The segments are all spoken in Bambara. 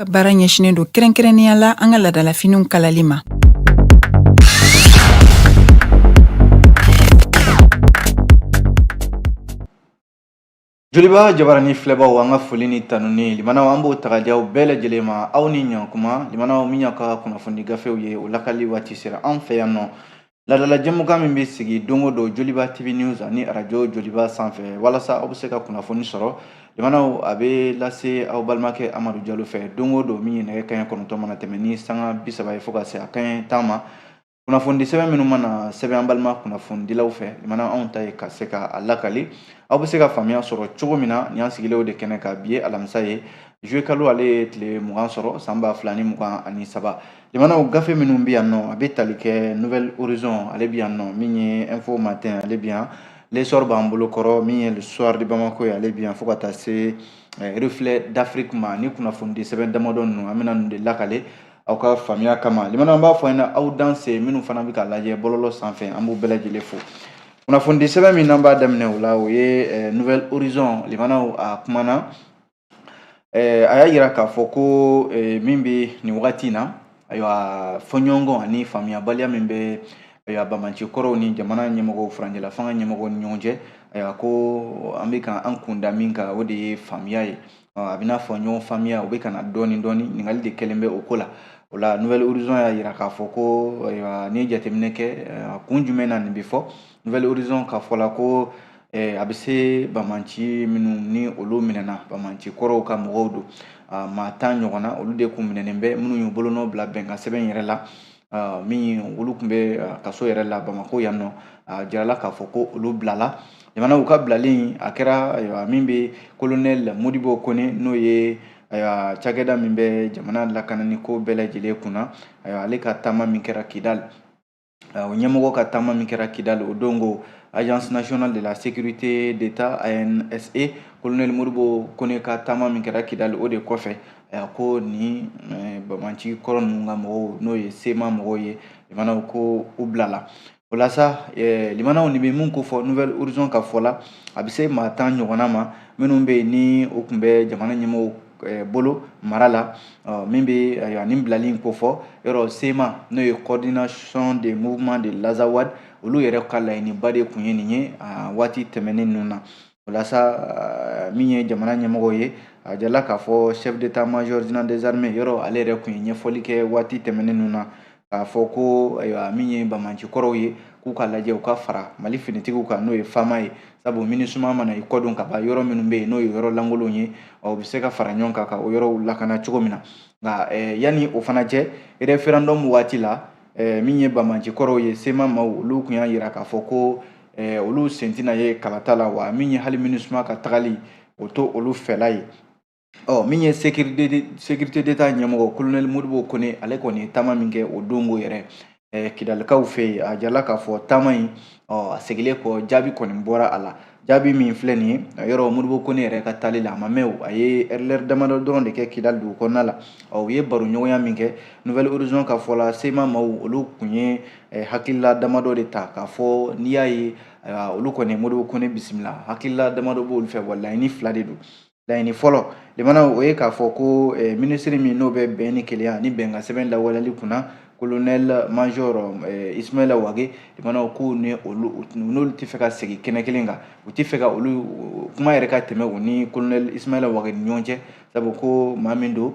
Ka baara ɲɛsinnen don kɛrɛnkɛrɛnnenya la an ka laadalafiniw kalali ma. Joliba jabarani filɛbaw, an ka foli ni tanuni limanaw, an b'o ta ka di aw bɛɛ lajɛlen ma. Aw ni ɲankuma limanaw, min y'aw ka kunnafoni gafew ye, o lakali waati sera an fɛ yan nɔ. Laadala jɛmukan min bɛ sigi don o don Joliba TV News ani arajo Joliba sanfɛ walasa aw bɛ se ka kunnafoni sɔrɔ limanaw, a bɛ lase aw balimakɛ Amadu Jalo fɛ don o don, min ye nɛgɛ kanɲɛ 9 mana tɛmɛ ni sanga 30 ye fo ka se a kanɲɛ 10 ma. Kunnafonidi sɛbɛn minnu mana sɛbɛn an balima kunnafonidilaw fɛ limana, anw ta ye ka se ka a lakali aw bɛ se ka faamuya sɔrɔ cogo min na. Nin y'an sigilen o de kɛnɛ kan. Bi ye alamisa ye, juillet kalo ale ye tile 20 sɔrɔ san 2023. Limanaw, gafe minnu bɛ yan nɔ, a bɛ tali kɛ Nouvel Horizon, ale bɛ yan nɔ, min ye Info Matin, ale bɛ yan, L'Essor b'an bolo kɔrɔ, min ye Le Soir de Bamako ye, ale bɛ yan, fo ka taa se Reflet d'Afrique ma. Ni kunnafonidi sɛbɛn damadɔ ninnu, an bɛna ninnu de lakale aw ka faamuya kama. Limanaw, an b'a fɔ ɲɛna aw danse. Minnu fana bɛ ka lajɛ bɔlɔlɔ sanfɛ, an b'u bɛɛ lajɛlen fo. Kunnafonidi sɛbɛn min n'an b'a daminɛ o la, o ye Nouvel Horizon. Limanaw, a kumana, a y'a yira k'a fɔ ko min bɛ nin wagati in na, ayiwa, fɔɲɔgɔnkɔ ani faamuyabaliya min bɛ, ayiwa, banbaanci kɔrɔw ni jamana ɲɛmɔgɔw, furancɛla fanga ɲɛmɔgɔw ni ɲɔgɔn cɛ, ayiwa, ko an bɛ ka an kun da min kan, o de ye faamuya ye. A bɛ n'a fɔ ɲɔgɔn faamuya, o bɛ ka na dɔɔni dɔɔni. Ɲininkali de kɛlen bɛ o ko la. O la, Nouvel Horizon y'a yira k'a fɔ ko, ayiwa, n'i ye jateminɛ kɛ, kun jumɛn na nin bɛ fɔ? Nouvel Horizon ka fɔ la ko a bɛ se banbaanci minnu ni olu minɛna, banbaanci kɔrɔw ka mɔgɔw don, maa 10 ɲɔgɔn na, olu de kun minɛnen bɛ, minnu y'u bolonɔ bila bɛnkan sɛbɛn yɛrɛ la, min olu tun bɛ kaso yɛrɛ la Bamakɔ yan nɔ. A jirala k'a fɔ ko olu bilala. Jamana u ka bilalen, a kɛra, ayiwa, min bɛ colonel Modibo Kone, n'o ye, ayiwa, cakɛda min bɛ jamana lakanani ko bɛɛ lajɛlen kunna, ayiwa, ale ka taama min kɛra Kidali, o ɲɛmɔgɔ ka taama min kɛra Kidali o don, ko Agence nationale de la sécurité d'État, ANSE, colonel Modibo Kone ka taama min kɛra Kidali, o de kɔfɛ ko ni banbaanci kɔrɔ ninnu ka mɔgɔw, n'o ye CMA mɔgɔw ye, limanaw, ko u bilala. O la sa limanaw, nin bɛ mun ko fɔ Nouvel Horizon ka fɔ la, a bɛ se maa 10 ɲɔgɔnna ma, minnu bɛ yen ni o tun bɛ jamana ɲɛmɔgɔw bolo mara la, min bɛ, ayiwa, nin bilali in ko fɔ yɔrɔ CMA, n'o ye Coordination des mouvements de l'Azawad, olu yɛrɛ ka laɲiniba de tun ye nin ye waati tɛmɛnen ninnu na. O la sa, min ye jamana ɲɛmɔgɔw ye, a jirala k'a fɔ chef d'état-major général des armées yɔrɔ, ale yɛrɛ tun ye ɲɛfɔli kɛ waati tɛmɛnen ninnu na k'a fɔ ko, ayiwa, min ye banbaanci kɔrɔw ye, k'u ka lajɛ u ka fara Mali finitigiw kan, n'o ye FAMa ye, sabu MINUSMA mana i kɔdon ka ban yɔrɔ minnu bɛ yen, n'o ye yɔrɔ lankolonw ye, u bɛ se ka fara ɲɔgɔn kan ka o yɔrɔw lakana cogo min na. Nka yanni o fana cɛ, référendum waati la, min ye banbaanci kɔrɔw ye, CMA maaw, olu tun y'a yira k'a fɔ ko olu sen tɛna ye kalata la, wa min ye hali MINUSMA ka tagali, o to olu fɛla ye. Ɔ, min ye sécurité d'État ɲɛmɔgɔ colonel Modibo Kone, ale kɔni ye taama min kɛ o don ko yɛrɛ Kidalikaw fɛ yen, a jirala k'a fɔ taama in, ɔ, a seginnen kɔ, jaabi kɔni bɔra a la. Jaabi min filɛ nin ye yɔrɔ, Modibo Kone yɛrɛ ka taali la, a ma mɛn o, a ye ɛri damadɔ dɔrɔn de kɛ Kidali dugu kɔnɔna la. Ɔ, u ye baroɲɔgɔnya min kɛ, Nouvel Horizon ka fɔ la, CMA maaw, olu tun ye hakilila damadɔ de ta k'a fɔ n'i y'a ye, ayiwa, olu kɔni Modibo Kone bisimila, hakilila damadɔ b'olu fɛ. Wa laɲini fila de don. Laɲini fɔlɔ limanaw, o ye k'a fɔ ko minisiri min n'o bɛ bɛn ni kelenya ni bɛnkan sɛbɛn lawaleyali kunna, colonel major Ismaila Wage, limanaw, ko ni olu n'olu tɛ fɛ ka segin kɛnɛ kelen kan, u tɛ fɛ ka olu kuma yɛrɛ ka tɛmɛ u ni colonel Ismaila Wage ni ɲɔgɔn cɛ, sabu ko maa min don,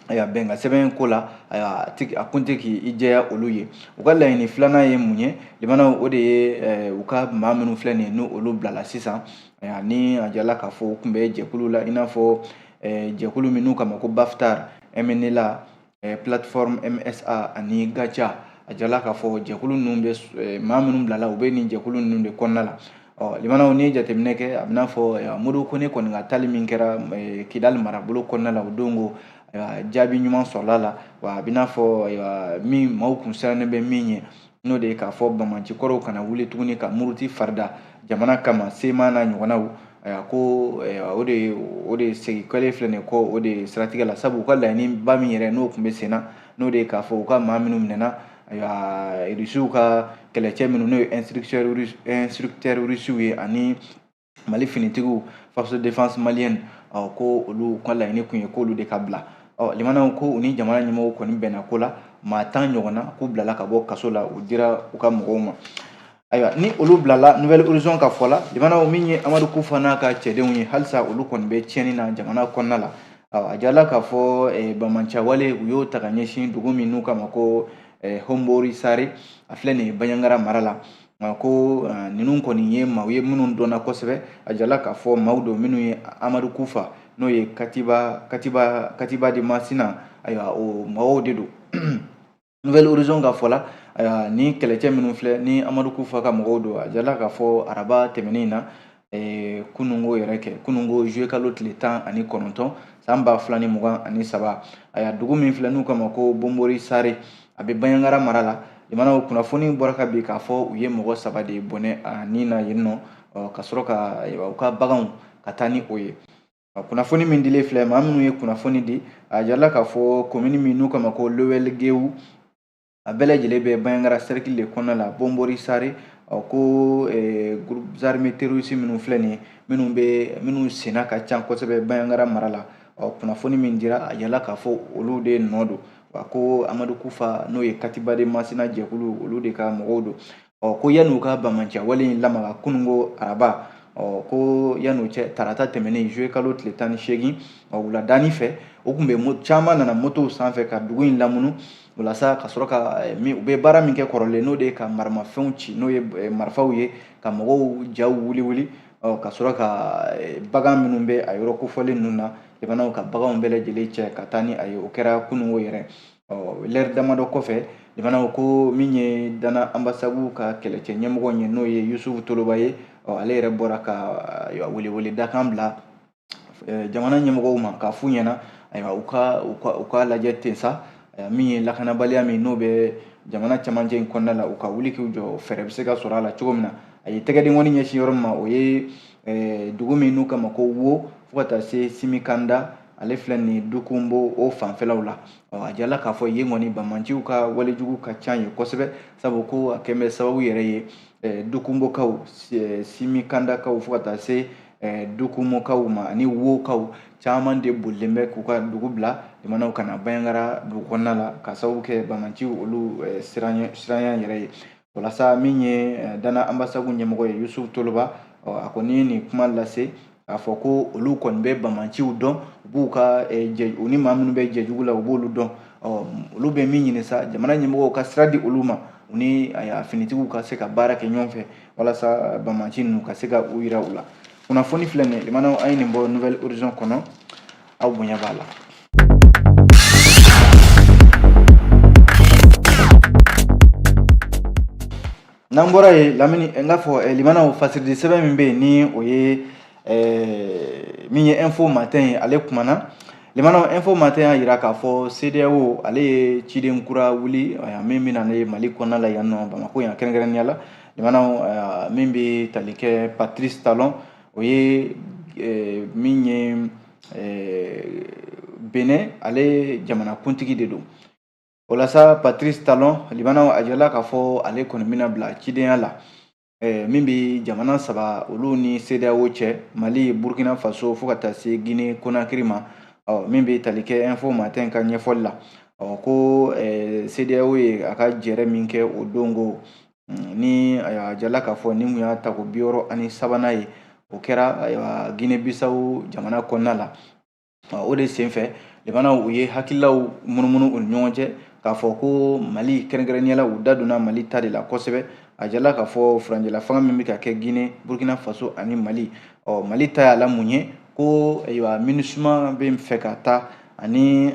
ayiwa, bɛnkan sɛbɛn ko la, ayiwa, a kun tɛ k'i jɛya olu ye. U ka laɲini filanan ye mun ye limanaw? O de ye u ka maa minnu filɛ nin ye, n'o olu bilala sisan, ayiwa, ni a jirala k'a fɔ u tun bɛ jɛkulu la, i n'a fɔ jɛkulu min n'u k'a ma ko Baftar, MNLA, plateforme MSA ani GATIA. A jirala k'a fɔ jɛkulu ninnu bɛ, maa minnu bilala, u bɛ nin jɛkulu ninnu de kɔnɔna la. Ɔ, limanaw, n'i ye jateminɛ kɛ, a bɛ n'a fɔ Modibo Kone kɔni ka taali min kɛra Kidali marabolo kɔnɔna la o don ko, ayiwa, jaabi ɲuman sɔrɔla la. Wa a bɛ n'a fɔ, ayiwa, min maaw kun sirannen bɛ min ye, n'o de ye k'a fɔ banbaanci kɔrɔw kana wuli tuguni ka muruti farida jamana kama, CMA n'a ɲɔgɔnnaw, ayiwa, ko o de segin kɛlen filɛ nin ye kɔ, o de siratigɛ la, sabu u ka laɲiniba min yɛrɛ n'o tun bɛ sen na, n'o de ye k'a fɔ u ka maa minnu minɛna, ayiwa, Irisiw ka kɛlɛcɛ minnu, n'o ye instructeur rusiw ye, ani Mali finitigiw, force de défense malienne, ko olu ka laɲini kun ye k'olu de ka bila. Ɔ limanaw, ko u ni jamana ɲɛmɔgɔw kɔni bɛnna ko la, maa 10 ɲɔgɔnna k'u bilala ka bɔ kaso la, u dira u ka mɔgɔw ma. Ayiwa, ni olu bilala, Nouvel Horizon ka fɔ la, limanaw, min ye Amadu Kufa n'a ka cɛdenw ye, halisa olu kɔni bɛ tiɲɛni na jamana kɔnɔna la. A jirala k'a fɔ banbaanciya wale u y'o ta ka ɲɛsin dugu min n'u k'a ma ko Hombori Sare, a filɛ nin ye Banjagara mara la. Nka ko ninnu kɔni ye maaw ye minnu dɔnna kosɛbɛ. A jirala k'a fɔ maaw don minnu ye Amadu Kufa, n'o ye Katiba de Masina, ayiwa, o mɔgɔw de don. Nouvel Horizon ka fɔ la, ayiwa, ni kɛlɛcɛ minnu filɛ ni Amadu Kufa ka mɔgɔw don, a jirala k'a fɔ araba tɛmɛnen in na, kununko yɛrɛ kɛ, kununko juillet kalo tile 19 san 2023. Ayiwa, dugu min filɛ n'u k'a ma ko Bonbori Sare, a bɛ Banjagara mara la. Limanaw, kunnafoni bɔra ka bin k'a fɔ u ye mɔgɔ 3 de bɔnɛ a ni na yen nɔ, ka sɔrɔ ka u ka baganw ka taa ni o ye. Kunnafoni min dilen filɛ, maa minnu ye kunnafoni di, a jirala k'a fɔ komini min n'u k'a ma ko Lewelgewu, a bɛɛ lajɛlen bɛ Banjagara cercle de kɔnɔna la, Bonbori Sare. Ko groupes armés terroristes minnu filɛ nin ye, minnu bɛ minnu senna ka ca kosɛbɛ Banjagara mara la. Ɔ kunnafoni min dira, a jirala k'a fɔ olu de nɔ don wa, ko Amadu Kufa, n'o ye Katiba de Masina jɛkulu, olu de ka mɔgɔw don. Ɔ ko yan'u ka banbaanciya wale in lamaga kununko araba, ɔ ko yan'o cɛ, tarata tɛmɛnen juillet kalo tile 18, ɔ wuladani fɛ, o tun bɛ caman nana motow sanfɛ ka dugu in lamunu walasa ka sɔrɔ ka min u bɛ baara min kɛ kɔrɔlen, n'o de ye ka maramafɛnw ci, n'o ye marifaw ye, ka mɔgɔw jaw wuli wuli, ɔ ka sɔrɔ ka bagan minnu bɛ a yɔrɔ kofɔlen ninnu na, jamanaw ka baganw bɛɛ lajɛlen cɛ ka taa ni a ye. O kɛra kununko yɛrɛ. Ɔ lɛri damadɔ kɔfɛ, limanaw, ko min ye Dana Ambasagu ka kɛlɛcɛ ɲɛmɔgɔ ye, n'o ye Yusufu Toloba ye, ɔ ale yɛrɛ bɔra ka welewele dakan bila jamana ɲɛmɔgɔw ma k'a f'u ɲɛna, ayiwa, u ka lajɛ ten sa, min ye lakanabaliya min n'o bɛ jamana camancɛ in kɔnɔna la, u ka wuli k'u jɔ, fɛɛrɛ bɛ se ka sɔrɔ a la cogo min na. A ye tɛgɛdenkɔni ɲɛsin yɔrɔ min ma, o ye dugu min n'u k'a ma ko Wo, fo ka taa se Simikanda, ale filɛ nin ye Dukunbo o fanfɛlaw la. Ɔ a jirala k'a fɔ yen kɔni banbaanciw ka walejugu ka ca yen kosɛbɛ, sabu ko a kɛn bɛ sababu yɛrɛ ye Dukunbokaw, Simikandakaw, fo ka taa se Dukumokaw ma ani Wokaw caman de bolilen bɛ k'u ka dugu bila jamanaw ka na Banjagara dugu kɔnɔna la, ka sababu kɛ banbaanciw olu siranya yɛrɛ ye. Walasa min ye Dana Ambasagu ɲɛmɔgɔ ye, Yusufu Toloba, a kɔni ye nin kuma lase k'a fɔ ko olu kɔni bɛ banbaanciw dɔn, u b'u ka u ni maa minnu bɛ jɛjugu la, u b'olu dɔn. Olu bɛ min ɲini sa, jamana ɲɛmɔgɔw ka sira di olu ma, u ni finitigiw ka se ka baara kɛ ɲɔgɔn fɛ walasa banbaanci ninnu ka se ka u yira u la. Kunnafoni filɛ nin ye, limanaw, an ye nin bɔ Nouvel Horizon kɔnɔ, aw bonya b'a la. N'an bɔra yen, lamini n k'a fɔ limanaw, fasiridi sɛbɛn min bɛ yen, ni o ye min ye Info Matin ye, ale kumana. Limanaw, Info Matin y'a jira k'a fɔ CEDEAO ale ye ciden kura wuli min bɛna ne Mali kɔnɔna la yan nɔ, Bamakɔ yan kɛrɛnkɛrɛnnenya la. Limanaw, min bɛ tali kɛ Patrice Talon, o ye min ye Benin, ale jamanakuntigi de don. O la sa, Patrice Talon, limanaw, a jirala k'a fɔ ale kɔni bɛna bila cidenya la min bɛ jamana saba olu ni CEDEAO cɛ, Mali, Burkina Faso, fo ka taa se Guinée Conakry ma. Ɔ min bɛ tali kɛ Info Matin ka ɲɛfɔli la, ɔ ko CEDEAO ye a ka jɛrɛ min kɛ o don ko ni a jirala k'a fɔ nin kun y'a tako 63nan ye, o kɛra ayiwa Guinée Bissau jamana kɔnɔna la. O de senfɛ, limanaw, u ye hakililaw munumunu u ni ɲɔgɔn cɛ k'a fɔ ko Mali kɛrɛnkɛrɛnnenya la, u da donna Mali ta de la kosɛbɛ. A jirala k'a fɔ furancɛla fanga min bɛ ka kɛ Guinée, Burkina Faso ani Mali, ɔ Mali ta y'a la mun ye, ko ayiwa MINUSMA bɛ fɛ ka taa ani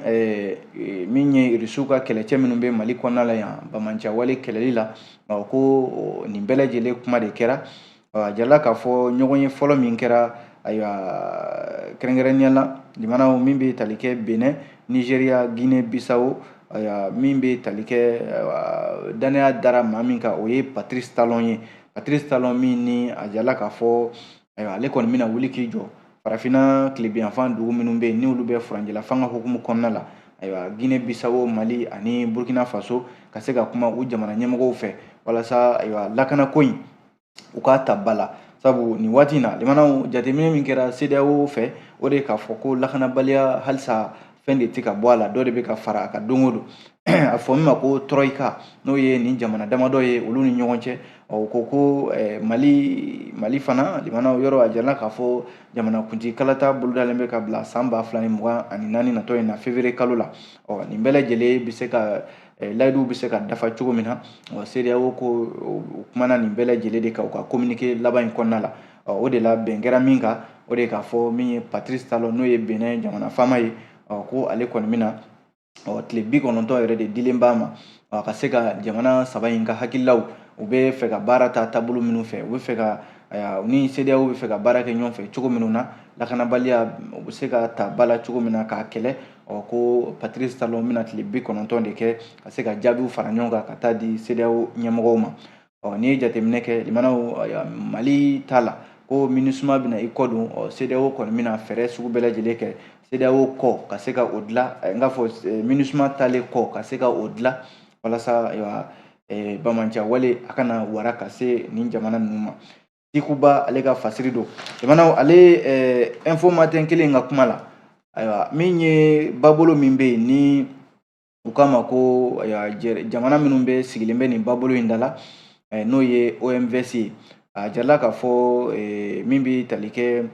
min ye Irisiw ka kɛlɛcɛ minnu bɛ Mali kɔnɔna la yan banbaanciya wale kɛlɛli la. Ko nin bɛɛ lajɛlen kuma de kɛra. A jirala k'a fɔ ɲɔgɔn ye fɔlɔ min kɛra, ayiwa, kɛrɛnkɛrɛnnenya la, limanaw, min bɛ tali kɛ Benin, Nigéria, Guinée Bissau, ayiwa, min bɛ tali kɛ danaya dara maa min kan, o ye Patrice Talon ye. Patrice Talon min ni a jirala k'a fɔ ayiwa ale kɔni bɛna wuli k'i jɔ farafinna tilebinyanfan dugu minnu bɛ yen, n'olu bɛ furancɛla fanga hukumu kɔnɔna la, ayiwa, Guinée Bissau, Mali ani Burkina Faso, ka se ka kuma u jamana ɲɛmɔgɔw fɛ walasa ayiwa lakanako in u k'a ta ba la. Sabu nin waati in na, limanaw, jateminɛ min kɛra CEDEAO fɛ, o de ye k'a fɔ ko lakanabaliya halisa fɛn de tɛ ka bɔ a la, dɔ de bɛ ka fara a kan don o don. A fɔ min ma ko troïka, n'o ye nin jamana damadɔ ye olu ni ɲɔgɔn cɛ. Ɔ ko Mali fana, limanaw, yɔrɔ a jirala k'a fɔ jamanakuntigi kalata bolodalen bɛ ka bila san 2024 natɔ in na, février kalo la. Ɔ nin bɛɛ lajɛlen bɛ se ka layiduw bɛ se ka dafa cogo min na, ɔ CEDEAO ko u kumana nin bɛɛ lajɛlen de kan u ka communiqué laban in kɔnɔna la. Ɔ o de la, bɛn kɛra min kan, o de k'a fɔ min ye Patrice Talon, n'o ye Benin jamana faama ye, ɔ ko ale kɔni bɛna, ɔ tile 90 yɛrɛ de dilen b'a ma, a ka se ka jamana saba in ka hakililaw, u bɛ fɛ ka baara ta taabolo minnu fɛ, u bɛ fɛ ka u ni CEDEAO bɛ fɛ ka baara kɛ ɲɔgɔn fɛ cogo minnu na, lakanabaliya u bɛ se ka ta ba la cogo min na k'a kɛlɛ. Ɔ ko Patrice Talon bɛna tile 90 de kɛ ka se ka jaabiw fara ɲɔgɔn kan ka taa di CEDEAO ɲɛmɔgɔw ma. Ɔ n'i ye jateminɛ kɛ, limanaw, Mali t'a la ko MINUSMA bɛna i kɔ don. Ɔ CEDEAO kɔni bɛna fɛɛrɛ sugu bɛɛ lajɛlen kɛ CEDEAO kɔ ka se ka o dilan, n k'a fɔ MINUSMA taalen kɔ ka se ka o dilan, walasa ayiwa bamanciya wale a kana wara ka se nin jamana ninnu ma. Sikuba ale ka fasiri don, jamanaw, ale Info Matin kelen ka kuma la. Ayiwa, min ye babolo min bɛ yen ni u k'a ma ko jamana minnu bɛ sigilen bɛ nin babolo in da la, n'o ye OMVS ye, a jirala k'a fɔ min bɛ tali kɛ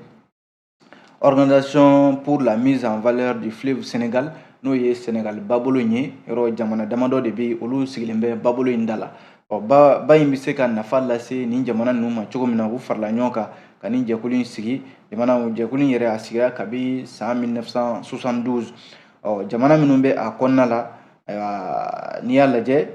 Organisation pour la mise en valeur du fleuve Sénégal, n'o ye Sénégal babolo in ye. Yɔrɔ jamana damadɔ de bɛ yen, olu sigilen bɛ babolo in da la. Ɔ ba in bɛ se ka nafa lase nin jamana ninnu ma cogo min na, u farala ɲɔgɔn kan ka nin jɛkulu in sigi. Jamana jɛkulu in yɛrɛ, a sigira kabi san 1972. Ɔ jamana minnu bɛ a kɔnɔna la, ayiwa, n'i y'a lajɛ,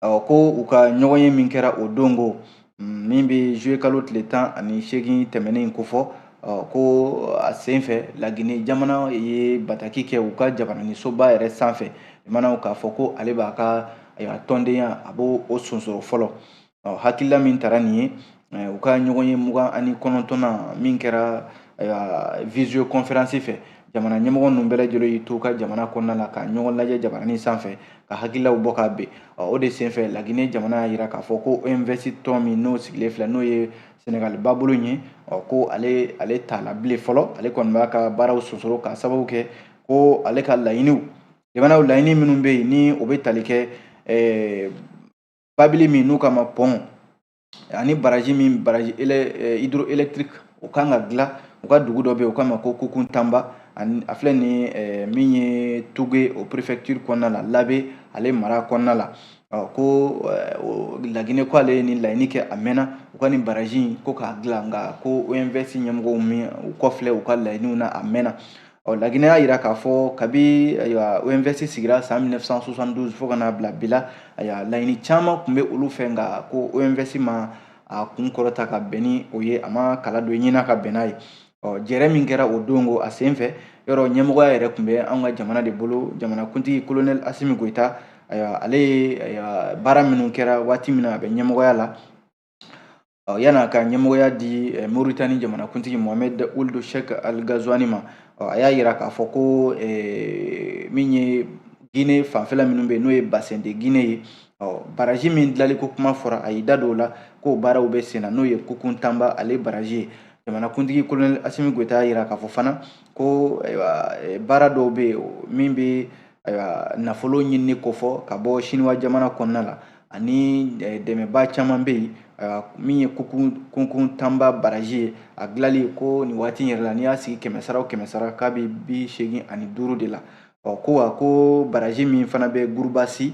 ɔ ko u ka ɲɔgɔnye min kɛra o don ko min bɛ juillet kalo tile 18 tɛmɛnen kofɔ, ɔ ko a sen fɛ Laginɛ jamana ye bataki kɛ u ka jabaraninsoba yɛrɛ sanfɛ, jamanaw, k'a fɔ ko ale b'a ka, ayiwa, tɔndenya a b'o o sonsoro fɔlɔ. Ɔ hakilila min taara nin ye u ka ɲɔgɔn ye 29nan min kɛra, ayiwa, visio conférence fɛ, jamana ɲɛmɔgɔ ninnu bɛɛ lajɛlen y'i to u ka jamana kɔnɔna la ka ɲɔgɔn lajɛ jabaranin sanfɛ ka hakililaw bɔ k'a ben. Ɔ o de senfɛ Laginɛ jamana y'a jira k'a fɔ ko OMVS tɔn min n'o sigilen filɛ, n'o ye Senegali babolo in ye, ɔ ko ale t'a la bilen fɔlɔ, ale kɔni b'a ka baaraw sonsoro, k'a sababu kɛ ko ale ka laɲiniw, jamanaw, laɲini minnu bɛ yen ni o bɛ tali kɛ babili min n'u k'a ma pont ani barrage min, barrage hydroélectrique, o kan ka dilan u ka dugu dɔ bɛ yen, u k'a ma ko Kukuntamba, ani a filɛ nin ye min ye Tougué, o préfecture kɔnɔna la, Labé ale mara kɔnɔna la. Ɔ ko Laginɛ ko ale ye nin laɲini kɛ a mɛnna, u ka nin barrage in ko k'a dilan, nka ko OMVS ɲɛmɔgɔw min u kɔfilɛ u ka laɲiniw na a mɛnna. Ɔ Laginɛ y'a jira k'a fɔ kabi, ayiwa, OMVS sigira san 1972 fo ka n'a bila bi la, ayiwa, laɲini caman tun bɛ olu fɛ, nka ko OMVS ma a kun kɔrɔta ka bɛn ni o ye, a ma kala don ɲin'a ka bɛn n'a ye. Ɔ jɛrɛ min kɛra o don ko a sen fɛ, yɔrɔ ɲɛmɔgɔya yɛrɛ tun bɛ anw ka jamana de bolo, jamanakuntigi colonel Assimi Goïta. Ayiwa, ale ye, ayiwa, baara minnu kɛra waati min na a bɛ ɲɛmɔgɔya la, ɔ yan'a ka ɲɛmɔgɔya di Moritani jamanakuntigi Mohamed Ould Cheikh Al Ghazouani ma, ɔ a y'a jira k'a fɔ ko min ye Guinée fanfɛla minnu bɛ yen, n'o ye bassin de Guinée ye, ɔ barrage min dilanli ko kuma fɔra, a y'i da don o la k'o baaraw bɛ sen na, n'o ye Kukuntamba ale barrage ye. Jamanakuntigi colonel Assimi Goïta y'a jira k'a fɔ fana ko, ayiwa, baara dɔw bɛ yen min bɛ, ayiwa, nafolo ɲinini kofɔ ka bɔ Siniwa jamana kɔnɔna la, ani dɛmɛba caman bɛ yen, ayiwa, min ye Kukuntamba barrage ye, a dilanli ko nin waati in yɛrɛ la, n'i y'a sigi kɛmɛ sara o kɛmɛ sara, k'a bɛ 85 de la. Ɔ ko wa ko barrage min fana bɛ Gourbassi,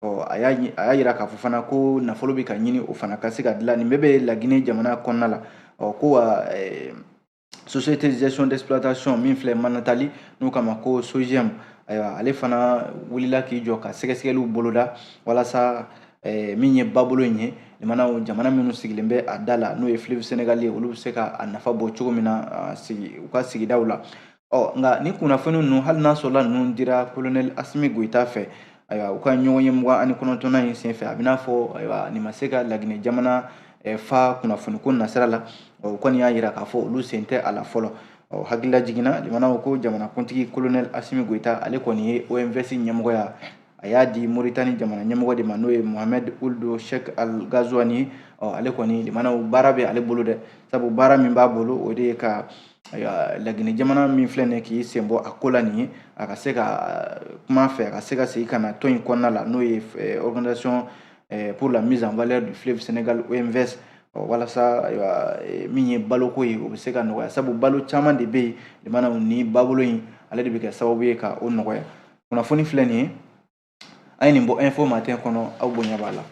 ɔ a y'a jira k'a fɔ fana ko nafolo bɛ ka ɲini o fana ka se ka dilan. Nin bɛɛ bɛ Laginɛ jamana kɔnɔna la. Ɔ ko wa société de gestion d'exploitation min filɛ Manantali, n'u k'a ma ko SOGEM, ayiwa, ale fana wulila k'i jɔ ka sɛgɛsɛgɛliw boloda walasa min ye babolo in ye, jamana minnu sigilen bɛ a da la, n'o ye fleuve Sénégal ye, olu bɛ se ka a nafa bɔ cogo min na sigi u ka sigidaw la. Ɔ nka ni kunnafoni ninnu, hali n'a sɔrɔla ninnu dira colonel Assimi Goïta fɛ, ayiwa, u ka ɲɔgɔn ye 29nan in senfɛ, a bɛ n'a fɔ, ayiwa, nin ma se ka Laginɛ jamana fa kunnafoniko nasira la. O kɔni y'a jira k'a fɔ olu sen tɛ a la fɔlɔ. Ɔ hakilila jiginna, jamanaw ko jamanakuntigi colonel Assimi Goïta, ale kɔni ye OMVS ɲɛmɔgɔya, a y'a di Moritani jamana ɲɛmɔgɔ de ma, n'o ye Mohamed Ould Cheikh Al Ghazouani. Ɔ ale kɔni, limanaw, baara bɛ ale bolo dɛ, sabu baara min b'a bolo, o de ye ka Ayiwa, Laginɛ jamana min filɛ nin ye k'i sen bɔ a ko la nin ye, a ka se ka kuma fɛ, a ka se ka segin ka na tɔn in kɔnɔna la, n'o ye Organisation pour la mise en valeur du fleuve Sénégal, OMVS, walasa ayiwa min ye baloko ye, o bɛ se ka nɔgɔya, sabu balo caman de bɛ yen limanaw ni babolo in ale de bɛ kɛ sababu ye ka o nɔgɔya. Kunnafoni filɛ nin ye, an ye nin bɔ Info Matin kɔnɔ, aw bonya b'a la.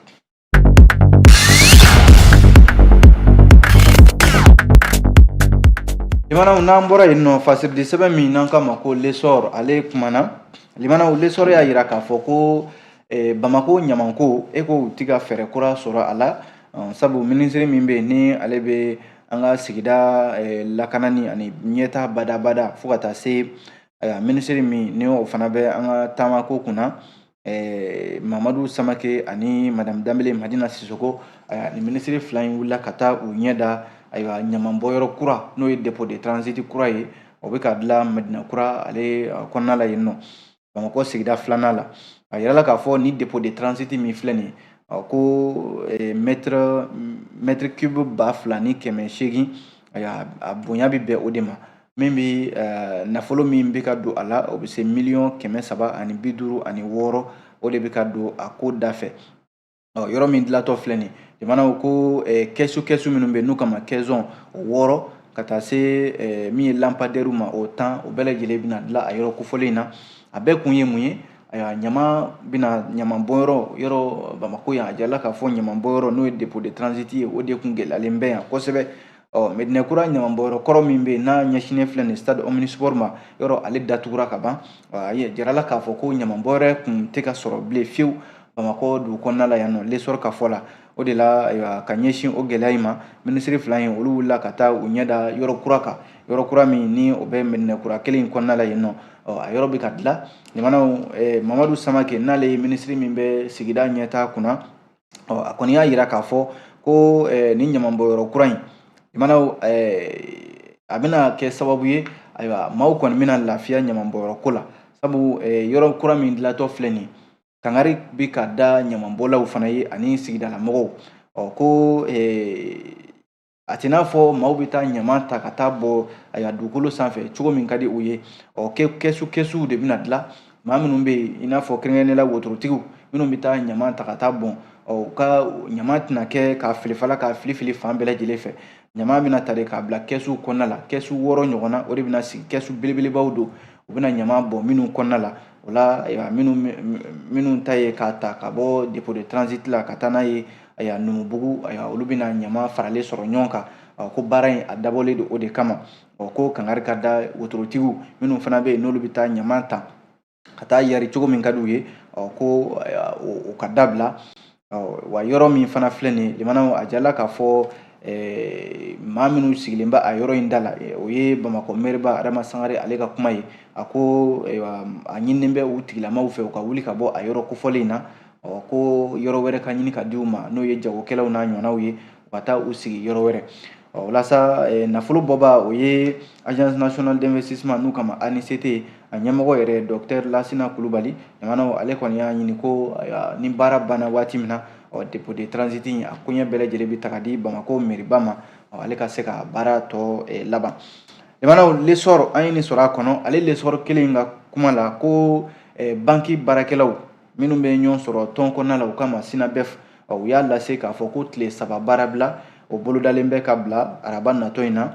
Limanaw, n'an bɔra yen nɔ, fasiridi sɛbɛn min n'an k'a ma ko L'Essor, ale kumana. Limanaw, L'Essor y'a yira k'a fɔ ko Bamako ɲamanko, e ko u ti ka fɛɛrɛ kura sɔrɔ a la, sabu minisiri min bɛ yen ni ale bɛ an ka sigida lakanani ani ɲɛta badabada, fo ka taa se minisiri min ni o fana bɛ an ka taamako kunna, Mamadu Samake ani Madame Danbele Madina Sisoko, ni minisiri fila in wulila ka taa u ɲɛ da ayiwa ɲamanbɔyɔrɔ kura, n'o ye dépôt de transit kura ye, o bɛ ka dilan Madina kura ale kɔnɔna la yen nɔ, Bamakɔ sigida filanan la. A yirala k'a fɔ ni dépôt de transit min filɛ nin ye, ko mètre cube 2800, a bonya bɛ bɛn o de ma. Min bɛ nafolo min bɛ ka don a la, o bɛ se miliyɔn 356, o de bɛ ka don a ko da fɛ. Yɔrɔ min dilatɔ filɛ nin, jamanaw ko kɛsu kɛsu minnu bɛ n'u kama caisson, o 6, ka taa se min ye lampadaire ma, o 10, o bɛɛ lajɛlen bɛna dilan a yɔrɔ kofɔlen in na. A bɛɛ kun ye mun ye? Ayiwa, ɲama bɛna ɲaman bɔnyɔrɔ yɔrɔ Bamakɔ yan, a jirala k'a fɔ ɲaman bɔnyɔrɔ, n'o ye dépôt de transit ye, o de kun gɛlɛyalen bɛ yan kosɛbɛ. Ɔ Medinɛ kura ɲaman bɔnyɔrɔ kɔrɔ min bɛ yen n'a ɲɛsinnen filɛ nin stade omnisport ma, yɔrɔ ale datugura ka ban. A jirala k'a fɔ ko ɲaman bɔnyɔrɔ kun tɛ ka sɔrɔ bilen fiyewu Bamakɔ dugu kɔnɔna la yan nɔ, L'Essor ka fɔ la. O de la, ayiwa, ka ɲɛsin o gɛlɛya in ma, minisiri fila in olu wulila ka taa u ɲɛ da yɔrɔ kura kan, yɔrɔ kura min ni o bɛ Medinɛ kura kelen in kɔnɔna la yen nɔ. Ɔ a yɔrɔ bɛ ka dilan. Jamanaw, Mamadu Samake, n'ale ye minisiri min bɛ sigida ɲɛtaa kunna, ɔ a kɔni y'a yira k'a fɔ ko nin ɲamanbɔnyɔrɔ kura in, jamanaw, a bɛna kɛ sababu ye, ayiwa, maaw kɔni bɛna lafiya ɲamanbɔnyɔrɔ ko la, sabu yɔrɔ kura min dilatɔ filɛ nin ye, kangari bɛ ka da ɲamanbɔlaw fana ye ani sigidalamɔgɔw. Ɔ ko a tɛ n'a fɔ maaw bɛ taa ɲaman ta ka taa bɔ ayiwa dugukolo sanfɛ cogo min ka di u ye. Ɔ kɛsu kɛsuw de bɛna dilan, maa minnu bɛ yen, i n'a fɔ kɛrɛnkɛrɛnnenya la wotorotigiw minnu bɛ taa ɲaman ta ka taa bɔn, ɔ u ka ɲaman tɛna kɛ k'a filifala k'a fili fili fan bɛɛ lajɛlen fɛ. Ɲaman bɛna ta de k'a bila kɛsuw kɔnɔna la, kɛsu 6 ɲɔgɔn na, o de bɛna sigi, kɛsu belebelebaw don, u bɛna ɲaman bɔn minnu kɔnɔna la. O la, ayiwa, minnu ta ye k'a ta ka bɔ dépôt de transit la ka taa n'a ye ayiwa Numubugu, ayiwa, olu bɛna ɲaman faralen sɔrɔ ɲɔgɔn kan. Ko baara in a dabɔlen don o de kama. Ɔ ko kangari ka da wotorotigiw minnu fana bɛ yen, n'olu bɛ taa ɲaman ta ka taa yari cogo min ka d'u ye, ɔ ko o ka dabila. Wa yɔrɔ min fana filɛ nin ye, limanaw, a jirala k'a fɔ maa minnu sigilen bɛ a yɔrɔ in da la, o ye Bamakɔ mɛriba Adama Sangare ale ka kuma ye. A ko a ɲininen bɛ u tigilamaw fɛ u ka wuli ka bɔ a yɔrɔ kofɔlen in na. Ɔ ko yɔrɔ wɛrɛ ka ɲini ka di u ma, n'o ye jagokɛlaw n'a ɲɔgɔnnaw ye, u ka taa u sigi yɔrɔ wɛrɛ. Ɔ walasa nafolo bɔba, o ye Agence nationale d'investissement, n'u kama ANICT, a ɲɛmɔgɔ yɛrɛ docteur Lasina Kulubali, jamanaw, ale kɔni y'a ɲini ko ni baara banna waati min na, ɔ dépôt de transit in a koɲɛ bɛɛ lajɛlen bɛ ta ka di Bamakɔ mɛriba ma, ɔ ale ka se ka baara tɔ laban. Jamanaw, L'Essor, an ye nin sɔrɔ a kɔnɔ, ale L'Essor kelen in ka kuma la, ko banki baarakɛlaw minnu bɛ ɲɔgɔn sɔrɔ tɔn kɔnɔna la, u kama SYNABEF, u y'a lase k'a fɔ ko tile 3 baarabila o bolodalen bɛ ka bila araba natɔ in na.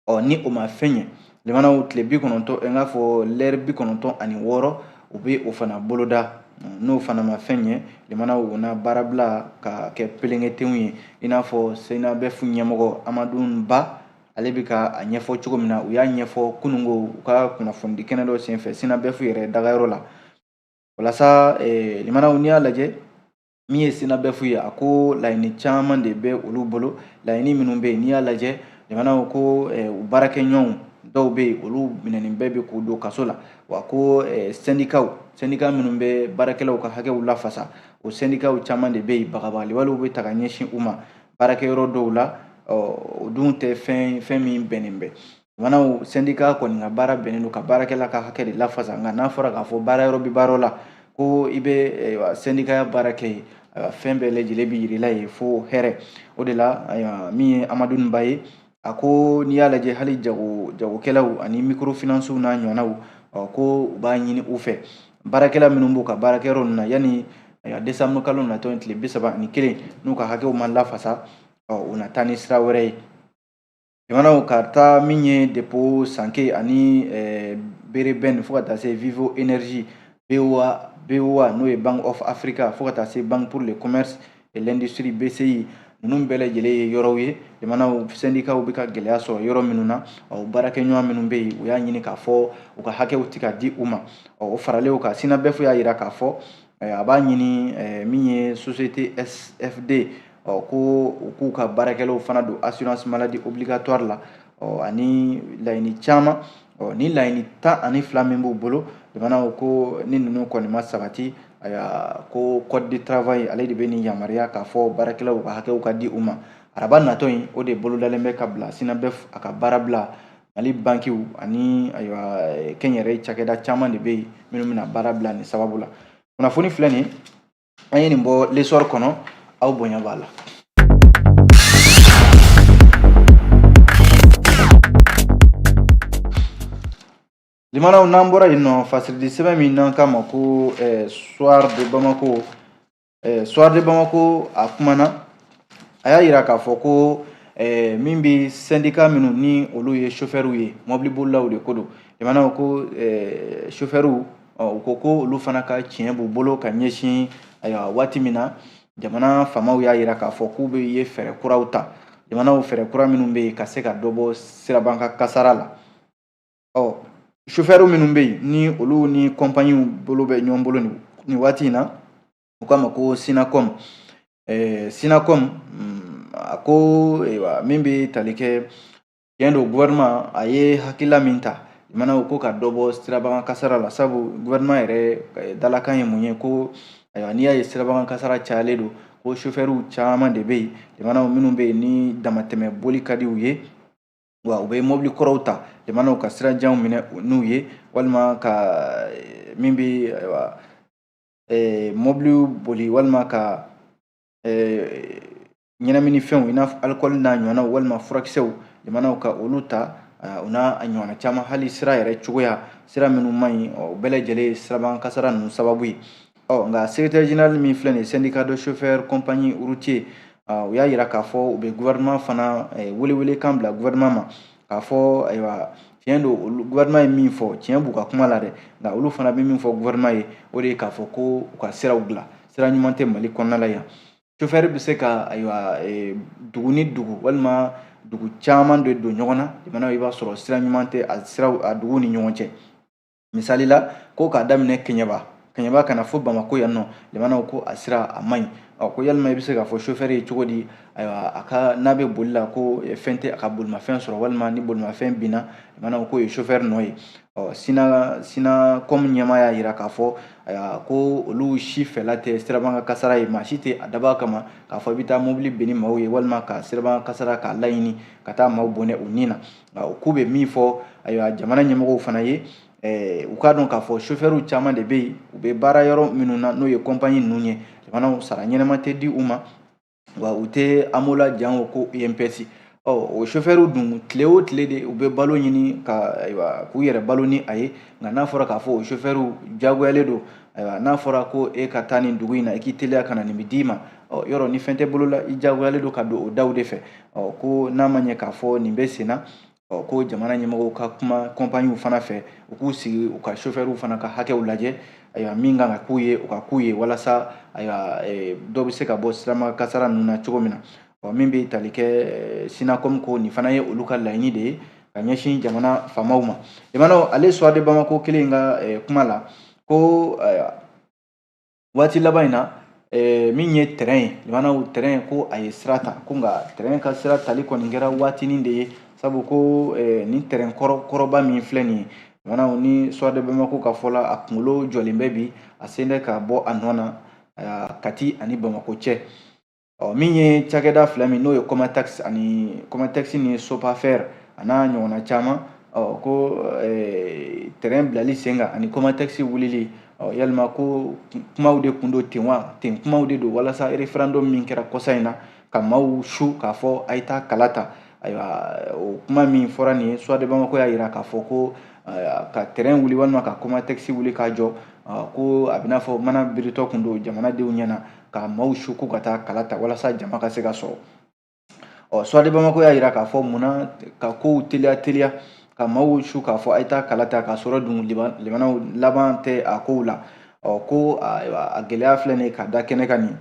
Ɔ ni o ma fɛn ɲɛ, limanaw, tile 90, n k'a fɔ lɛri 96, u bɛ o fana boloda. N'o fana ma fɛn ɲɛ, limanaw, u na baarabila ka kɛ pelenketenw ye, i n'a fɔ SYNABEF ɲɛmɔgɔ Amadu Ba ale bɛ ka a ɲɛfɔ cogo min na. U y'a ɲɛfɔ kununko u ka kunnafonidi kɛnɛ dɔ senfɛ SYNABEF yɛrɛ dagayɔrɔ la. Walasa limanaw, n'i y'a lajɛ min ye SYNABEF ye, a ko laɲini caman de bɛ olu bolo, laɲini minnu bɛ yen, n'i y'a lajɛ limanaw, ko u baarakɛɲɔgɔnw dɔw bɛ yen, olu minɛnen bɛɛ bɛ k'u don kaso la. Wa ko syndicat minnu bɛ baarakɛlaw ka hakɛw lafasa, o syndicatw caman de bɛ yen, bagabagaliwalew bɛ ta ka ɲɛsin u ma baarakɛyɔrɔ dɔw la. O dun tɛ fɛn min bɛnnen bɛ. Limanaw, syndicat kɔni ka baara bɛnnen don ka baarakɛla ka hakɛ de lafasa, nka n'a fɔra k'a fɔ baara yɔrɔ bɛ baara la ko i bɛ syndicat baara kɛ yen, fɛn bɛɛ lajɛlen bɛ yir'i la yen fo hɛrɛ. O de la, ayiwa, min ye Amadu Ba ye, A ko n'i y'a lajɛ hali jagokɛlaw ani microfinancew n'a ɲɔgɔnnaw, ko u b'a ɲini u fɛ baarakɛla minnu b'u ka baarakɛyɔrɔ ninnu na yanni décembre kalo natɔ in tile 31, n'u ka hakɛw ma lafasa, u na taa ni sira wɛrɛ ye. Jamanaw ka taa min ye dépôt Sanke ani Berebɛn fo ka taa se Vivo Energy, BOA, BOA n'o ye Bank of Africa, fo ka taa se Banque pour le commerce et l'industrie BCI, ninnu bɛɛ lajɛlen ye yɔrɔw ye jamanaw syndicats bɛ ka gɛlɛya sɔrɔ yɔrɔ minnu na. Baarakɛɲɔgɔn minnu bɛ yen, u y'a ɲini k'a fɔ u ka hakɛw tɛ ka di u ma. O faralen o kan, SYNABEF y'a jira k'a fɔ a b'a ɲini min ye société SFD, ko u k'u ka baarakɛlaw fana don assurance maladie obligatoire la, ani laɲini caman. Ni laɲini 12 min b'u bolo, jamanaw ko ni ninnu kɔni ma sabati, ayiwa, ko code du travail ale de bɛ nin yamaruya k'a fɔ baarakɛlaw ka hakɛw ka di u ma. Araba natɔ in, o de bolodalen bɛ ka bila SYNABEF a ka baara bila. Mali bankiw ani ayiwa kɛnyɛrɛye cakɛda caman de bɛ yen minnu bɛna baara bila nin sababu la. Kunnafoni filɛ nin, an ye nin bɔ L'Essor kɔnɔ, aw bonya b'a la. Limanaw, n'an bɔra yen nɔ, fasiridi sɛbɛn min n'an k'a ma ko Soir de Bamako, Soir de Bamako a kumana, a y'a yira k'a fɔ ko min bɛ syndicat minnu ni olu ye chauffeurs ye, mɔbilibolilaw de ko don. Limanaw, ko chauffeurs, u ko ko olu fana ka tiɲɛ b'u bolo ka ɲɛsin, ayiwa, waati min na jamana faamaw y'a yira k'a fɔ k'u bɛ ye fɛɛrɛ kuraw ta. Jamanaw, fɛɛrɛ kura minnu bɛ yen ka se ka dɔ bɔ siraban ka kasara la. Chauffeur minnu bɛ yen ni olu ni compagnie bolo bɛ ɲɔgɔn bolo nin waati in na, u k'a ma ko Synacom. Synacom a ko min bɛ tali kɛ, tiɲɛ don, gouvernement a ye hakilila min ta, limanaw, ko ka dɔ bɔ sirabakan kasara la, sabu gouvernement yɛrɛ dalakan ye mun ye? Ko ayiwa, n'i y'a ye sirabakan kasara cayalen don, ko chauffeur caman de bɛ yen, limanaw, minnu bɛ yen ni damatɛmɛ boli ka di u ye, wa u bɛ mobili kɔrɔw ta, limanaw, ka sira janw minɛ n'u ye, walima ka min bɛ ayiwa mobili boli, walima ka ɲɛnaminifɛnw i n'a fɔ alikɔli n'a ɲɔgɔnnaw, walima furakisɛw, limanaw, ka olu ta, o n'a ɲɔgɔnna caman. Hali sira yɛrɛ cogoya, sira minnu man ɲi, o bɛɛ lajɛlen ye sirabakan kasara ninnu sababu ye. Nka secrétaire général min filɛ nin ye, syndicat de chauffeurs compagnie routier, u y'a yira k'a fɔ u bɛ gouvernement fana welewelekan bila gouvernement ma k'a fɔ, ayiwa, tiɲɛ don, olu gouvernement ye min fɔ, tiɲɛ b'u ka kuma la dɛ, nka olu fana bɛ min fɔ gouvernement ye, o de ye k'a fɔ ko u ka siraw dilan. Sira ɲuman tɛ Mali kɔnɔna la yan. Chauffeur bɛ se ka, ayiwa, dugu ni dugu walima dugu caman de don ɲɔgɔn na, jamana i b'a sɔrɔ sira ɲuman tɛ a siraw a dugu ni ɲɔgɔn cɛ. Misali la, ko k'a daminɛ Kɛɲɛba ka na fo Bamakɔ yan nɔ, limanaw, ko a sira a man ɲi. Ko yalima i bɛ se k'a fɔ chauffeur ye cogo di, ayiwa, a ka n'a bɛ boli la, ko fɛn tɛ a ka bolimafɛn sɔrɔ, walima ni bolimafɛn binna, limanaw, k'o ye chauffeur nɔ ye. Synacom ɲɛmaa y'a yira k'a fɔ, ayiwa, ko olu si fɛla tɛ sirabakan kasara ye. Maa si tɛ a dabɔ a kama k'a fɔ i bɛ taa mobili bin ni maaw ye, walima ka sirabakan kasara k'a laɲini ka taa maaw bɔnɛ u ni na. Nka u k'u bɛ min fɔ, ayiwa, jamana ɲɛmɔgɔw fana ye, u k'a dɔn k'a fɔ chauffeur caman de bɛ yen, u bɛ baara yɔrɔ minnu na, n'o ye compagnie ninnu ye, jamanaw, sara ɲɛnama tɛ di u ma, wa u tɛ AMO la jango ko INPS. O chauffeur dun, tile o tile de u bɛ balo ɲini ka, ayiwa, k'u yɛrɛ balo ni a ye. Nka n'a fɔra k'a fɔ o chauffeur jagoyalen don, ayiwa, n'a fɔra ko e ka taa nin dugu in na, i k'i teliya ka na nin bɛ d'i ma, yɔrɔ ni fɛn tɛ bolo la, i jagoyalen don ka don o daw de fɛ. Ko n'a ma ɲɛ k'a fɔ nin bɛ sen na, ko jamana ɲɛmɔgɔw ka kuma compagniew fana fɛ, u k'u sigi u ka chauffeurw fana ka hakɛw lajɛ, ayiwa, min kan ka k'u ye, u ka k'u ye, walasa, ayiwa, dɔ bɛ se ka bɔ sirama kasara ninnu na cogo min na. Min bɛ tali kɛ Synacom, ko nin fana ye olu ka laɲini de ye ka ɲɛsin jamana faamaw ma. Jamana ale Soir de Bamako kelen ka kuma la, ko waati laban in na, min ye terrain ye, limanaw, terrain ko a ye sira ta, ko nka terrain ka sira tali kɔni kɛra waatinin de ye, sabu ko nin terrain kɔrɔba min filɛ nin ye, limanaw, ni Soir de Bamako ka fɔ la, a kunkolo jɔlen bɛ bi, a sen tɛ ka bɔ a nɔ na Kati ani Bamakɔ cɛ. Min ye cakɛda fila min n'o ye Comatex ani Comatex ni Sopafer a n'a ɲɔgɔnna caman, ko terrain bilali sen kan ani Comatex wulili, yalima ko kumaw de kun don ten wa? Ten kumaw de don walasa référendum min kɛra kɔsa in na ka maaw su k'a fɔ a ye taa kala ta. Ayiwa, o kuma min fɔra nin ye, Soir de Bamako y'a jira k'a fɔ ko ka tɛrɛn wuli walima ka Comatex wuli k'a jɔ, ko a bɛ n'a fɔ mana biritɔ kun don jamanadenw ɲɛna ka maaw su k'u ka taa kala ta walasa jama ka se ka sɔrɔ. Ɔ, Soir de Bamako y'a jira k'a fɔ munna ka kow teliya teliya ka maaw su k'a fɔ a ye taa kala ta, k'a sɔrɔ dun limanaw laban tɛ a kow la. Ɔ, ko a gɛlɛya filɛ nin ye ka da kɛnɛ kan nin.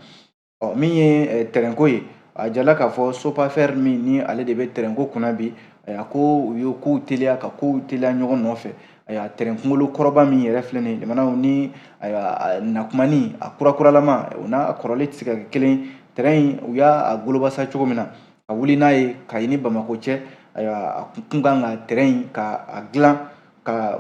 Ɔ, min ye tɛrɛnko ye, a jala k'a fɔ Sopafer min ni ale de bɛ tɛrɛnko kunna bi, a ko u ye kow teliya ka kow teliya ɲɔgɔn nɔfɛ. Ayiwa, tɛrɛn kunkolo kɔrɔba min yɛrɛ filɛ nin ye, limanaw ni ayiwa nakumani a kurakuralama, o n'a kɔrɔlen tɛ se ka kɛ kelen. Tɛrɛn in, u y'a golobasa cogo min na ka wuli n'a ye Kayi ni Bamakɔ cɛ, ayiwa, a kun kan ka tɛrɛn in ka a dilan ka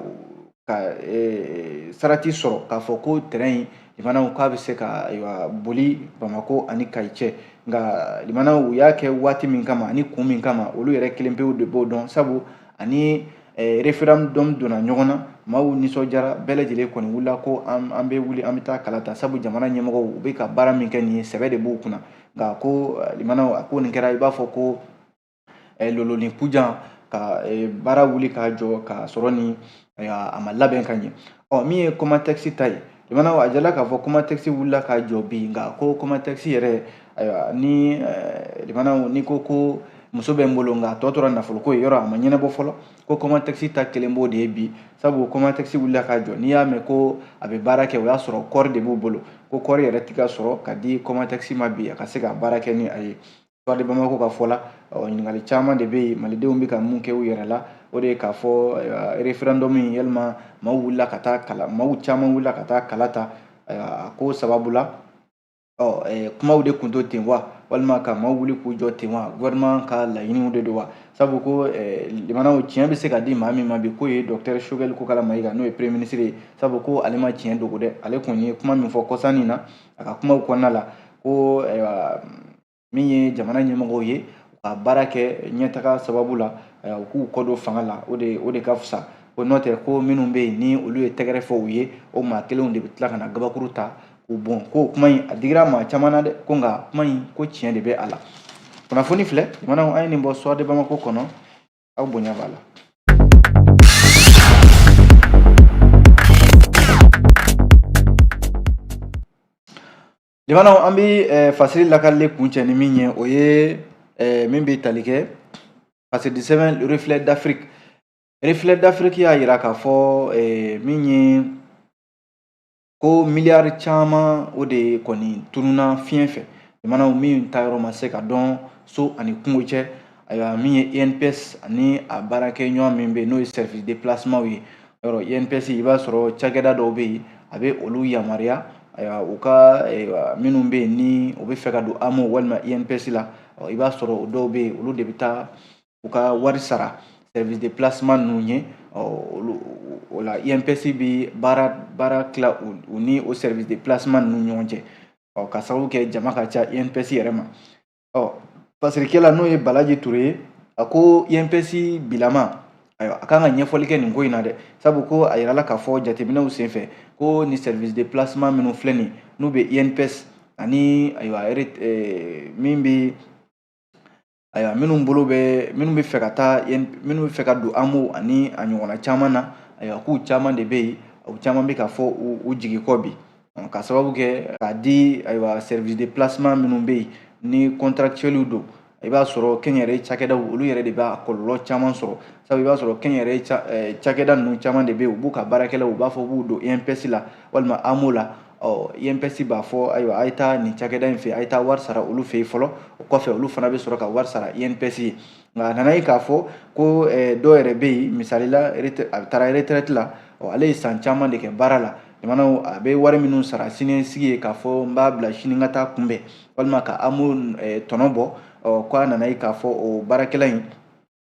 sarati sɔrɔ k'a fɔ ko tɛrɛn in, limanaw, k'a bɛ se ka ayiwa boli Bamakɔ ani Kayi cɛ. Nka limanaw, u y'a kɛ waati min kama ani kun min kama, olu yɛrɛ kelen pewu de b'o dɔn, sabu ani référendum donna ɲɔgɔn na, maaw nisɔndiyara, bɛɛ lajɛlen kɔni wulila ko an bɛ wuli, an bɛ taa kala ta, sabu jamana ɲɛmɔgɔw u bɛ ka baara min kɛ nin ye, sɛbɛ de b'u kunna. Nka ko limanaw, a ko nin kɛra i b'a fɔ ko loloni kujan ka baara wuli k'a jɔ k'a sɔrɔ ni a ma labɛn ka ɲɛ. Ɔ, min ye Comatex ta ye, limanaw, a jala k'a fɔ Comatex wulila k'a jɔ bi. Nka ko Comatex yɛrɛ, ayiwa, ni limanaw n'i ko muso bɛ n bolo nka a tɔ tora nafoloko ye, yɔrɔ a ma ɲɛnabɔ fɔlɔ. Ko Comatex ta kelen b'o de ye bi, sabu Comatex wulila k'a jɔ, n'i y'a mɛn ko a bɛ baara kɛ, o y'a sɔrɔ kɔɔri de b'u bolo. Ko kɔɔri yɛrɛ tɛ ka sɔrɔ ka di Comatex ma bi a ka se ka baara kɛ ni a ye. Soir de Bamako ka fɔ la, ɲininkali caman de bɛ yen malidenw bɛ ka mun kɛ u yɛrɛ la, o de ye k'a fɔ référendum in, yalima maaw wulila ka taa kala, maaw caman wulila ka taa kala ta a ko sababu la, ɔ, kumaw de kun to ten wa, walima ka maaw wuli k'u jɔ ten wa, gouvernement ka laɲiniw de don wa? Sabu ko limanaw, tiɲɛ bɛ se ka di maa min ma bi, k'o ye docteur Choguel Kokalla Maïga, n'o ye premier ministre ye, sabu ko ale ma tiɲɛ dogo dɛ. Ale kɔni ye kuma min fɔ kɔsannin na a ka kumaw kɔnɔna la, ko ayiwa, min ye jamana ɲɛmɔgɔw ye, u ka baara kɛ ɲɛtaga sababu la, u k'u kɔ don fanga la, o de ka fisa. Ko n'o tɛ, ko minnu bɛ yen ni olu ye tɛgɛrɛ fɔ u ye, o maa kelenw de bɛ tila ka na gabakuru ta k'u bɔn. Ko kuma in a digira maa caman na dɛ, ko nka kuma in, ko tiɲɛ de bɛ a la. Kunnafoni filɛ, jamanaw, an ye nin bɔ Soir de Bamako kɔnɔ, aw bonya b'a la. Limanaw, an bɛ fasiri lakalili kuncɛ ni min ye, o ye min bɛ tali kɛ fasiri sɛbɛn Reflet d'Afrique. Reflet d'Afrique y'a jira k'a fɔ min ye ko miliyari caman, o de kɔni tununna fiɲɛ fɛ, limanaw, min ta yɔrɔ ma se ka dɔn so ani kungo cɛ. Ayiwa, min ye INPS ani a baarakɛɲɔgɔn min bɛ yen, n'o ye service de placement ye, yɔrɔ INPS, i b'a sɔrɔ cakɛda dɔw bɛ yen, a bɛ olu yamaruya, ayiwa, u ka minnu bɛ yen ni u bɛ fɛ ka don AMO walima INPS la, i b'a sɔrɔ o dɔw bɛ yen, olu de bɛ taa u ka wari sara service de placement ninnu ye. Olu o la, INPS bɛ baara tila u ni o service de placement ninnu ɲɔgɔn cɛ, ɔ, ka sababu kɛ jama ka ca INPS yɛrɛ ma. Ɔ, fasirikɛla, n'o ye Balaji Ture ye, a ko INPS bilama, ayiwa, a kan ka ɲɛfɔli kɛ nin ko in na dɛ, sabu ko a yirala k'a fɔ jateminɛw senfɛ ko ni service de placement minnu filɛ nin, n'u bɛ INPS ani ayiwa min bɛ, ayiwa, minnu bolo bɛ, minnu bɛ fɛ ka taa, minnu bɛ fɛ ka don AMO ani a ɲɔgɔnna caman na, ayiwa, k'u caman de bɛ yen, u caman bɛ ka fɔ u jigi kɔ bi, ka sababu kɛ k'a di, ayiwa, service de placement minnu bɛ yen ni contractuels don. I b'a sɔrɔ kɛnyɛrɛye cakɛdaw, olu yɛrɛ de b'a kɔlɔlɔ caman sɔrɔ, sabu i b'a sɔrɔ kɛnyɛrɛye cakɛda ninnu caman de bɛ yen, u b'u ka baarakɛlaw, u b'a fɔ b'u don INPS la walima AMO la. Ɔ, INPS b'a fɔ ayiwa, a ye taa nin cakɛda in fɛ, a ye taa wari sara olu fɛ yen fɔlɔ, o kɔfɛ olu fana bɛ sɔrɔ ka wari sara INPS ye. Nka a nana ye k'a fɔ ko dɔw yɛrɛ bɛ yen, misali la, a taara retraite la, ɔ, ale ye san caman de kɛ baara la, jamanaw, a bɛ wari minnu sara siniɲɛsigi ye k'a fɔ n b'a bila sini n ka taa kunbɛn walima ka AMO tɔnɔ bɔ. Ɔ, k'a nana ye k'a fɔ o baarakɛla in,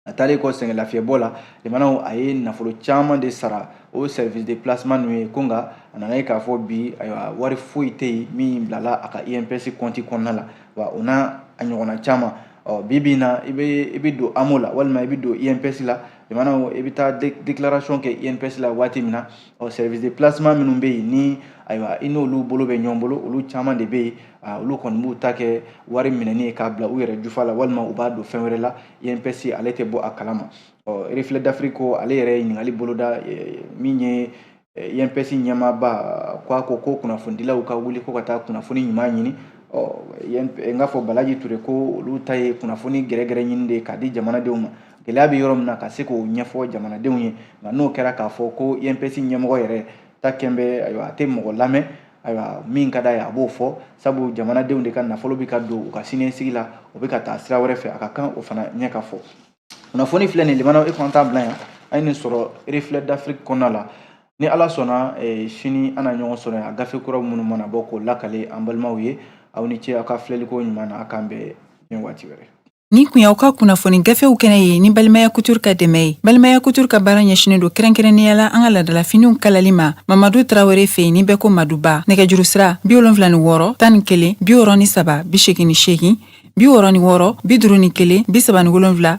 a taalen kɔ sɛgɛn lafiyɛbɔ la, jamanaw, a ye nafolo caman de sara o service de placement ninnu ye. Ko nka a nana ye k'a fɔ bi, ayiwa, wari foyi tɛ yen min bilala a ka INPS compte kɔnɔna la. Wa o n'a a ɲɔgɔnna caman. Ɔ, bi bi in na, i bɛ don AMO la walima i bɛ don INPS la, Limanaw, i bɛ taa déclaration kɛ INPS la waati min na, ɔ service de placement minnu bɛ yen ni ayiwa i n'olu bolo bɛ ɲɔgɔn bolo, olu caman de bɛ yen. Olu kɔni b'u ta kɛ wari minɛni ye k'a bila u yɛrɛ jufa la, walima u b'a don fɛn wɛrɛ la, INPS ale tɛ bɔ a kalama. Ɔ Reflet d'Afrique ko ale yɛrɛ ye ɲininkali boloda min ye INPS ɲɛmaaba ko a ko ko kunnafonidilaw ka wuli ko ka taa kunnafoni ɲuman ɲini. Ɔ n k'a fɔ Balaji Ture ko olu ta ye kunnafoni gɛrɛgɛrɛ ɲini de ye k'a di jamanadenw ma, gɛlɛya bɛ yɔrɔ min na ka se k'o ɲɛfɔ jamanadenw ye. Nka n'o kɛra k'a fɔ ko INPS ɲɛmɔgɔ yɛrɛ ta kɛn bɛ, ayiwa, a tɛ mɔgɔ lamɛn, ayiwa, min ka d'a ye a b'o fɔ, sabu jamanadenw de ka nafolo bɛ ka don u ka siniɲɛsigi la, o bɛ ka taa sira wɛrɛ fɛ, a ka kan o fana ɲɛ ka fɔ. Kunnafoni filɛ nin, limanaw, e kɔni t'a bila yan, an ye nin sɔrɔ Reflet d'Afrique kɔnɔna la. Ni Ala sɔnna, sini an na ɲɔgɔn sɔrɔ yan, a gafe kuraw minnu mana bɔ k'o lakale an balimaw ye. Aw ni ce aw ka filɛliko ɲuman na, a k'an bɛn diɲɛ waati wɛrɛ. Nin kun y'aw ka kunnafoni gafew kɛnɛ ye ni Balimaya Couture ka dɛmɛ ye. Balimaya Couture ka baara ɲɛsinen don kɛrɛnkɛrɛnnenya la an ka laadalafiniw kalali ma Mamadu Tarawele fɛ yen ni bɛɛ ko Maduba. Nɛgɛjuru sira 76 11 63 88, 66 51 37.